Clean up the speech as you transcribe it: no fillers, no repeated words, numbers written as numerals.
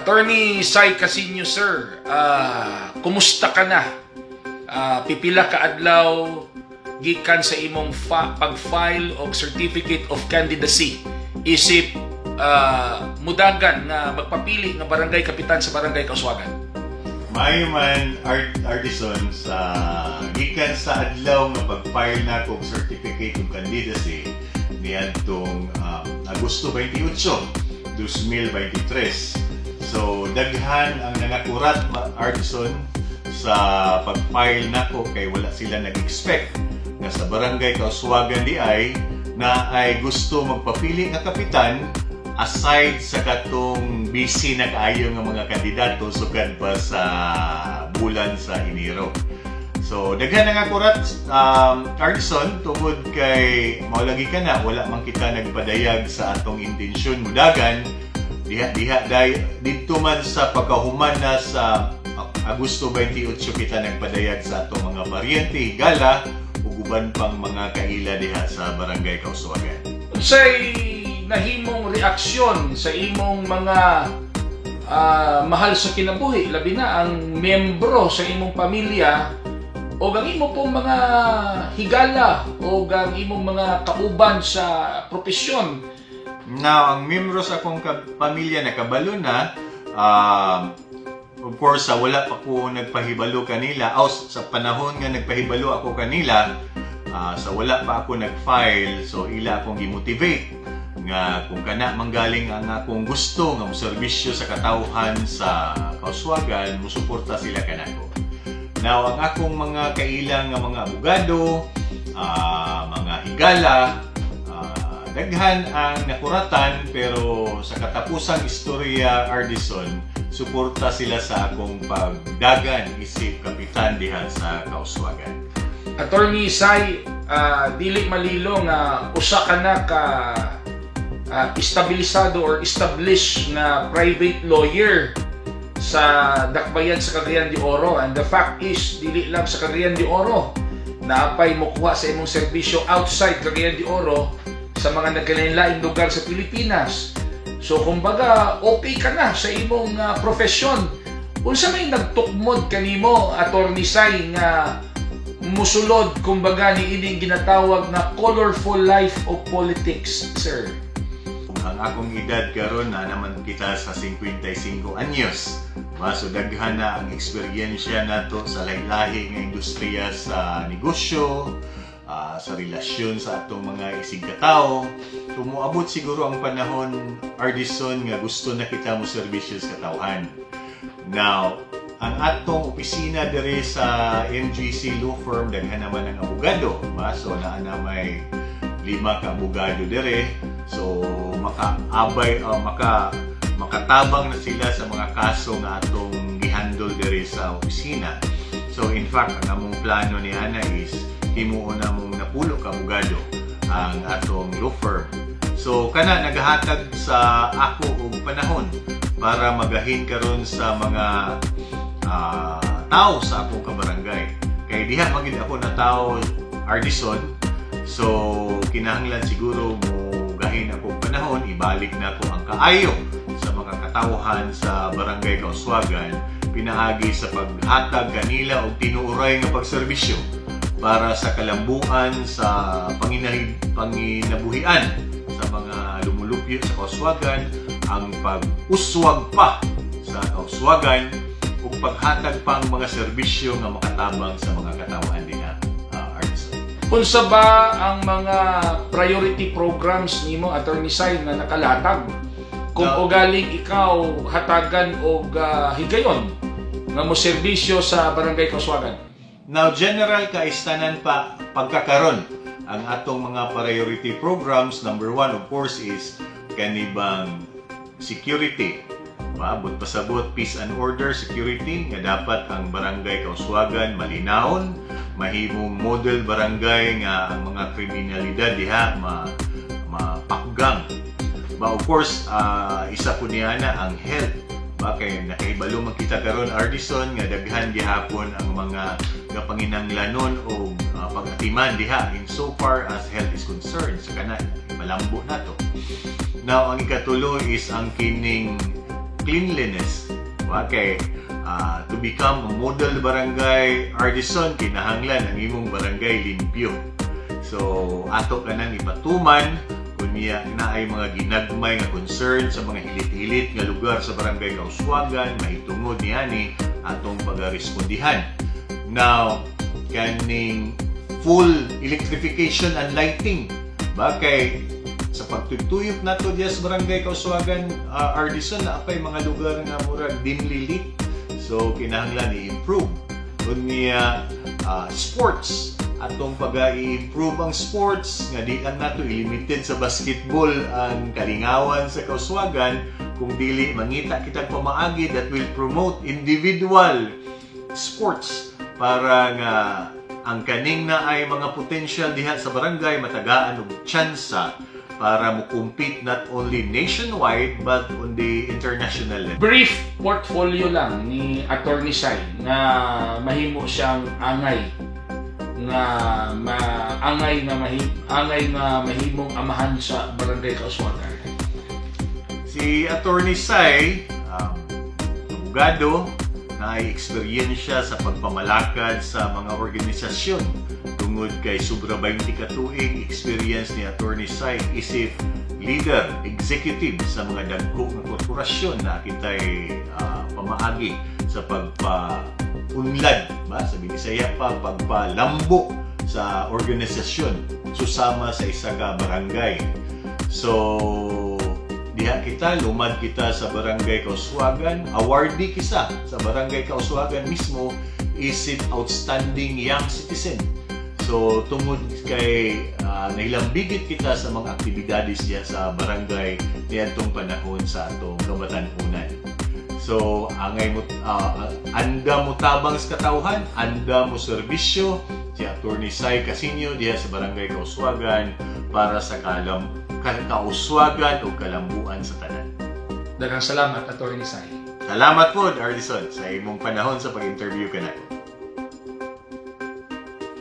Attorney Sai Casiño, sir, kumusta ka na? Pipila ka adlaw gikan sa imong pag-file og certificate of candidacy isip mudagan nga magpapili nga barangay kapitan sa Barangay Kauswagan? Maayo man, Art Ardison. Sa gikan sa adlaw nga pag-file na og certificate of candidacy niadtong Agosto 28, 2023. So daghan ang nangakurat, Ardison, sa pag-file nako kay wala sila nag-expect nga sa Barangay Kauswagan di ay na ay gusto magpapili nga kapitan aside sa katong busy na kaayo nga mga kandidato sukad pa sa bulan sa Enero. So daghan na nga kurat, Ardison, tungod kay mao lagi ka na wala man kita nagpadayag sa atong intensyon mudagan diha diha day didto man sa pagkahuman na sa Agosto 28 kita nagpadayag sa atong mga paryente, higala ug uban pang mga kaila diha sa Barangay Kauswagan. Unsay nahimong reaksyon sa imong mga mahal sa kinabuhi, labi na ang miyembro sa imong pamilya o ang imo pong mga higala o ang imong mga kauban sa propesyon? Now, ang miyembro sa akong pamilya nakabalo na. Of course, sa wala pa ko nagpahibalo kanila, o sa panahon nga nagpahibalo ako kanila, sa wala pa ako nag-file, so ila akong gimotivate nga kung kana manggaling ang akong gusto nga moserbisyo sa katawhan sa Kauswagan, musuporta sila kanako. Now, ang akong mga kaila nga mga abogado, mga higala, daghan ang nakuratan, pero sa katapusang istorya, Ardison, suporta sila sa akong pagdagan isip kapitan diha sa Kauswagan. Attorney Sai, dili malilo nga usa ka na ka estabilisado or established na private lawyer sa Dakbayan sa Cagayan de Oro. And the fact is, dili lang sa Cagayan de Oro, naapay mokuha sa imong serbisyo outside Cagayan de Oro sa mga nagkalain-laing lugar sa Pilipinas. So kumbaga, okay ka na sa imong profesyon. Unsa may nagtukmod kanimo, Attorney Sai, nga musulod kumbaga ni ining ginatawag na colorful life of politics, sir? Ang akong edad karon na naman kita sa 55 anyos. Ba, so daghan na ang eksperyensya nato sa lahi-lahi nga industriya sa negosyo, sa relasyon sa atong mga isigkatao. So moabot siguro ang panahon, Ardison, nga gusto na kita mo serbisyo sa katawhan. Now, ang atong opisina diri sa MGC Law Firm, daghan naman ang abogado, ba? So naa na may lima ka abogado dire. So makaabay makatabang na sila sa mga kaso nga atong gihandle diri sa opisina. So in fact, ang among plano ni ana is himuon namong napulo ka abogado ang atong law firm. So kana nagahatag sa ako og panahon para magahin karon sa mga tao sa akong kabarangay. Kay diha man gid ako na tao, Ardison. So kinahanglan siguro mo gahin akong panahon, ibalik na ko ang kaayo sa mga katawhan sa Barangay Kauswagan pinaagi sa paghatag kanila og tinuoray nga pagserbisyo para sa kalambuan sa panginabuhian sa mga lumulupyo sa Kauswagan, ang pag-uswag pa sa Kauswagan ug paghatag pang mga serbisyo nga makatabang sa mga katawhan dinha, Ardison. Unsa ba ang mga priority programs nimo, Attorney Sai, nga nakalatag kung ugaling ikaw hatagan og higayon nga mo serbisyo sa Barangay Kauswagan? Now, general kaistanan pa pagkakaron ang atong mga priority programs, number one, of course, is kanibang security. Maabot pasabot, peace and order, security, nga dapat ang Barangay Kauswagan malinawon, mahimong model barangay nga ang mga kriminalidad diha mapakgang. Ba, of course, isa po niya na ang health. Ba kay nakahibalo man kita karon, Ardison, nga daghan gihapon ang mga gapanginanglanon o pag-atiman diha in so far as health is concerned sa kana malambo nato. Now, ang ikatulo is ang kining cleanliness. Wa kay to become a model barangay, Ardison, kinahanglan ang imong barangay limpyo. So ato kanang ipatuman. Unya naay mga ginagmay nga concern sa mga hilit-hilit nga lugar sa Barangay Kauswagan mahitungod niani atong pagarespondihan. Now, kaning full electrification and lighting ba, kay sa pagtuyok nato diya sa Barangay Kauswagan, Ardison, naa pay mga lugar nga murag dimly lit, so kinahanglan i-improve. Unya sports, atong pag i-improve ang sports nga di lang nato ilimited sa basketball ang kalingawan sa Kauswagan, kung dili mangita kitag pamaagi that will promote individual sports para nga ang kaning naay mga potential diha sa barangay matagaan og tsansa para mo compete not only nationwide but on the international level. Brief portfolio lang ni Attorney Sai nga mahimo siyang angay nga mahimong amahan sa Barangay Kauswagan. Si Attorney Sai, abogado, na ay eksperyensya sa pagpamalakad sa mga organisasyon tungod kay sobra 20 ka tuig experience ni Attorney Sai isip leader, executive sa mga dagko nga korporasyon na kitay pamaagi sa pagpa-unlad ba, sa Binisaya pa, pagpalambo sa organisasyon susama sa isa ka barangay. So diha kita, lumad kita sa Barangay Kauswagan, awardee kita sa Barangay Kauswagan mismo isip outstanding young citizen. So tungod kay nahilambigit kita sa mga aktibidades diha sa barangay niadtong panahon sa atong kabatan-unan. So angay mo anda mo tabang sa katawhan, anda mo serbisyo si Attorney Sai Casinio diha sa Barangay Kauswagan para sa kauswagan o kalambuan sa tanan. Daghang salamat, Attorney Sai. Salamat po, Ardison, sa imong panahon sa pag-interview kanako.